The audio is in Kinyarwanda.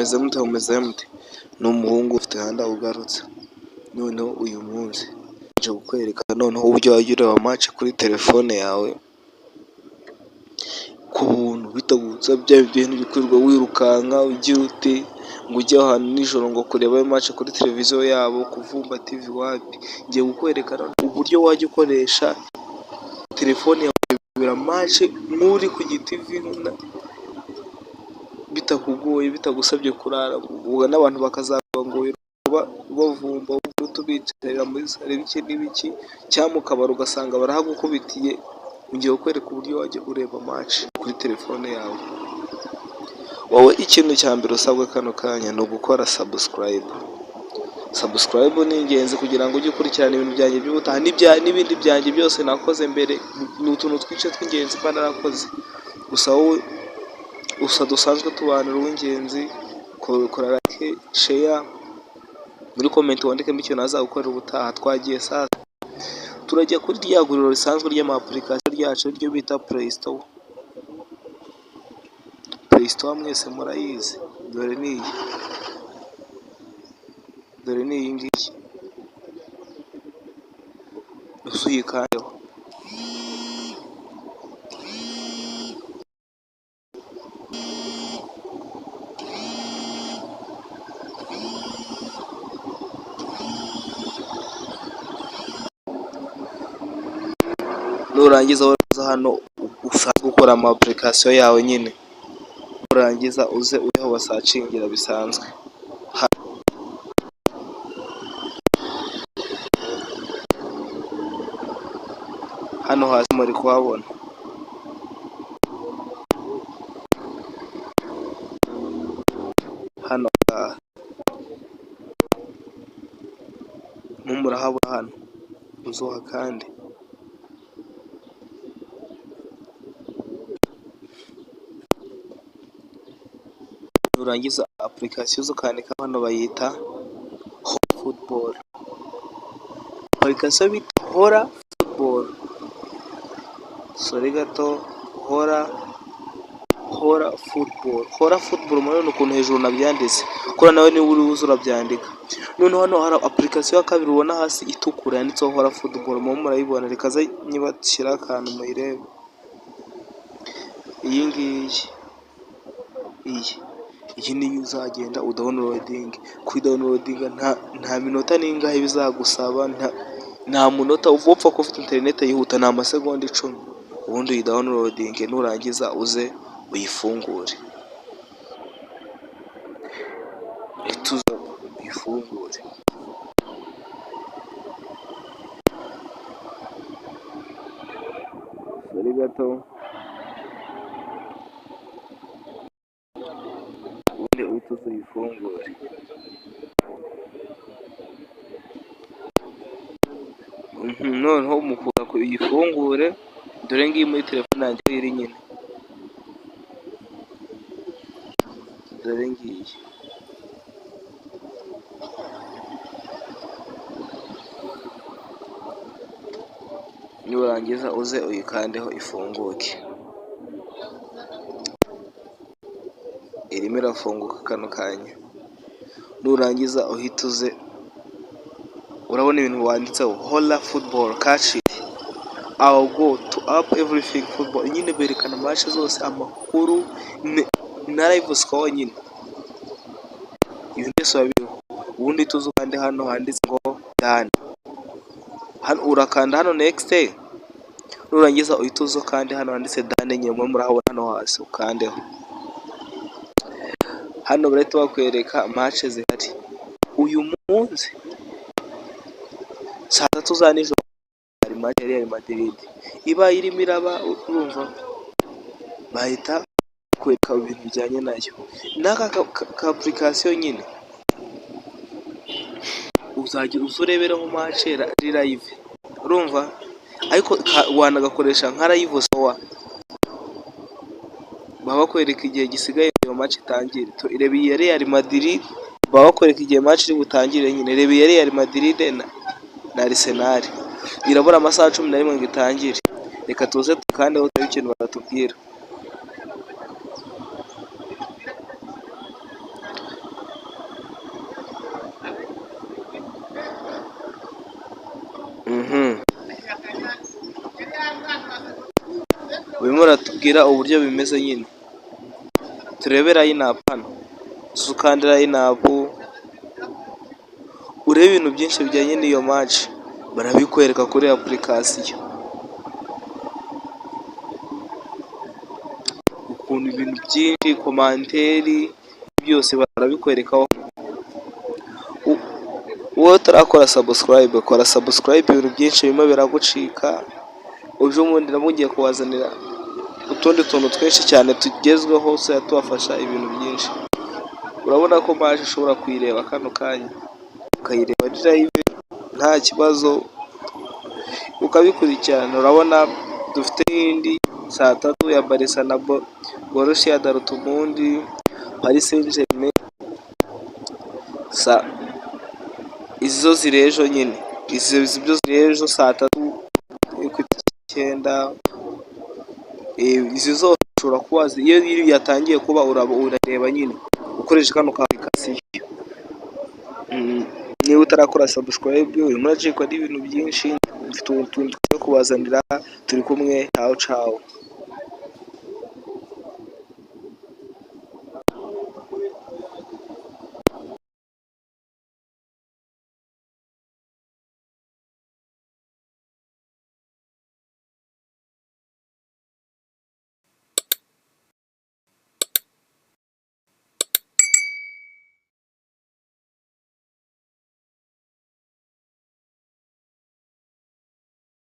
Mumeze mute, mumeze mute? Ni umuhungu ufite handa ugarutse. Noneho uyu munsi nje kukwereka noneho uburyo wajya ureba match kuri telefone yawe ku buntu, bitagusabye bya bintu byo kwirirwa wirukanka ugira ute, ngo ujye ahantu nijoro ngo kureba match kuri televiziyo yabo, kuvumba TV wapi. Ngiye kukwereka uburyo wajya ukoresha telefone yawe ukarebera match nk'uri ku gitivi bitakugoye, bitagusabye kurara, n'abantu bakazavuga ngo ubavumba ubicarira muri salo ibiki n'ibiki, cyangwa mu kabari ugasanga barahagukubitiye. Ngiye kukwereka uburyo wajya ureba match kuri telefone yawe. Wowe ikintu cya mbere usabwa kano kanya ni ugukora subscribe. Subscribe ni ingenzi kugira ngo ujye ukurikirana ibintu byanjye by'ubutaha n'ibindi byanjye byose nakoze mbere, ni utuntu twinshi tw'ingenzi mba narakoze. Gusa wowe gusa dusanzwe tubanira uw'ingenzi, kora like, share, muri comment wandikemo ikintu nazagukorera ubutaha. Twagiye sasa, turajya kuri rya guriro risanzwe ry'ama application ryacu ryo bita Play Store. Play Store mwese murayizi, dore ni iyi, dore ni iyi ngiyi, uze uyikandeho. Nurangiza uza hano usanzwe ukora ama application yawe nyine, nurangiza uze ujye aho basearchingira bisanzwe. Hano hasi muri kuhabona. Hano murahabona hano, uze uhakande. Nurangiza application uze ukandika hano bayita Hola Football. Application bita Hola Football. Sorry gato, Hola Football. Hola Football, murabona ukuntu hejuru nabyanditse, kuriya nawe niba uri buze urabyandika. Noneho hano hari application ya kabiri ubona hasi itukura yanditseho Hola Football, murimo murayibona, reka nze nyibashyiraho akantu muyirebe. Iyi ngiyi, iyi niyo uzagenda udownloadinge. Kuyidownloadinga nta minota n'ingahe bizagusaba, nta munota, upfa kuba ufite interineti yihuta ni amasegonda 10, ubundi uyidownloadinge, nurangiza uze uyifungure. Uhite uza uyifungure. Sorry gato, ubundi uhite uza uyifungure. Noneho mu kuza uyifungure, dore ngiyi muri telefone yanjye aho iri nyine. Dore ngiyi. Nurangiza uze uyikandeho ifunguke. Irimo irafunguka kano kanya. Nurangiza uhite uze, urabona ibintu wanditseho Hola Football catch it. I'll go to up everything football. Nyine berekana match zose, amakuru na live score nyine. Ibintu byose biba biriho. Ubundi uhite uza ukande hano handitse ngo done. Hano urakanda hano next, nurangiza uhite uza ukande hano handitse done nyine, murimo murahabona hano hasi, ukandeho. Hano barahita bakwereka match zihari. Uyu munsi saa 3 za nijoro hari match ya Real Madrid. Ibaye irimo iraba, urumva bahita bakwereka ibintu bijyanye nayo. N'aka ka application nyine uzajya uza urebereho match ari live, urumva, ariko wanagakoresha nka live score. Baba bakwereka igihe gisigaye iyo match itangire. Reba iyi ya Real Madrid, baba bakwereka igihe match iri butangire nyine. Reba iya Real Madrid na Arsenal. Irabura amasaha 11 ngo itangire. Reka tuze tukandeho turebe ikintu batubwira. Bakubwira uburyo bimeze nyine. Turebe line-up hano, uze ukande line-up, urebe ibintu byinshi bijyanye n'iyo match, barabikwereka kuri application. Ukuntu ibintu byinshi, commentaire, byose barabikwerekaho. Wowe utarakora subscribe, kora subscribe, ibintu byinshi birimo biragucika. Ejo bundi nabwo ngiye kubazanira utundi tuntu twinshi cyane tugezweho, tuzajya tubafasha ibintu byinshi. Urabona ko match ushobora kuyireba kano kanya, ukayireba ari live nta kibazo, ukabikurikirana. Urabona dufite n'indi saa 3 ya Barca na Borussia Dortmund, Paris Saint-Germain, izi zo ziri ejo nyine, izi zo ziri ejo saa 3 ku itariki 9. Izi zose ushobora kuba iyo yatangiye kuba urareba nyine ukoresheje kano ka application. Niba utarakora subscribe, urimo uracikwa n'ibintu byinshi, mfite utuntu two kubazanira, turi kumwe, cawu cawu.